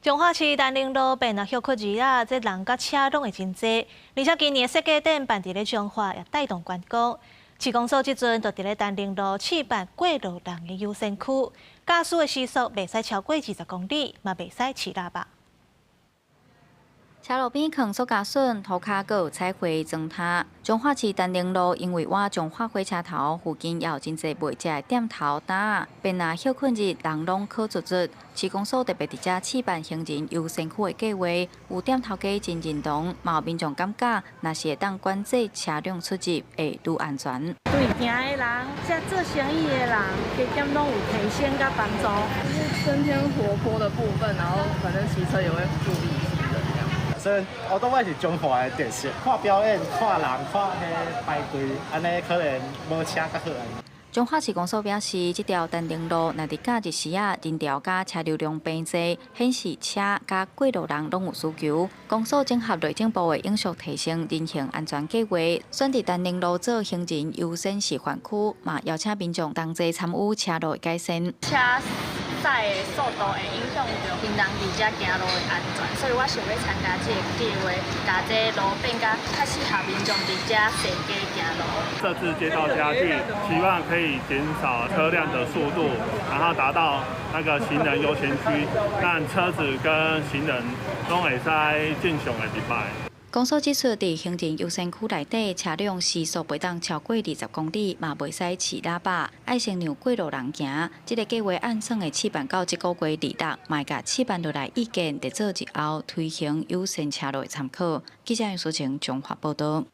彰化市丹寧路變若歇睏日啊，這人佮車攏會真濟。而且今年的雪景展辦佇咧彰化，也帶動觀光。市公所這陣就佇咧丹寧路試辦過路人的優先區，駕駛的時速袂使超過20公里，嘛袂使飼喇叭。車路邊囥塑膠筍，塗跤閣有彩繪磚塔。彰化市丹寧路因為倚彰化火車頭附近也有真濟賣食的店頭擔，便若歇睏日人攏靠足足。市公所特別佇遮試辦行人優先區的計劃，有店頭家真認同，嘛有民眾感覺，若是會當管制車輛出入，會愈安全。對行的人，這做生意的人，加減攏有提醒佮幫助。就是增添活潑的部分，然後反正騎車也會注意行人這樣。所以我都愛是彰化的特色，看表演、看人、看彼排隊，按呢可能無車較好。彰化市公所表示，這條丹寧路若佇假日時仔，人潮佮車流量變濟，顯示車佮過路人攏有需求。公所整合內政部的永續提升人行安全計劃，選佇丹寧路做行人優先示範區，嘛邀請民眾同齊參與車路的改善。車駛的速度會影響著行人佇遮行路的安全，所以我想欲參加這个計劃，共這路變甲較適合民眾佇遮踅街行路。設置街道家具，希望可以減少車輛的速度，然後達到那個行人優先區，讓車子跟行人攏會使正常的入來。公所指出，佇行人優先區內底，車輛時速袂當超過20公里，嘛袂使飼喇叭，愛先讓過路人行。這个計劃按算會試辦到這個月26，嘛會共試辦落來意見，佇做日後推行優先車路的參考。記者楊淑晴彰化報道。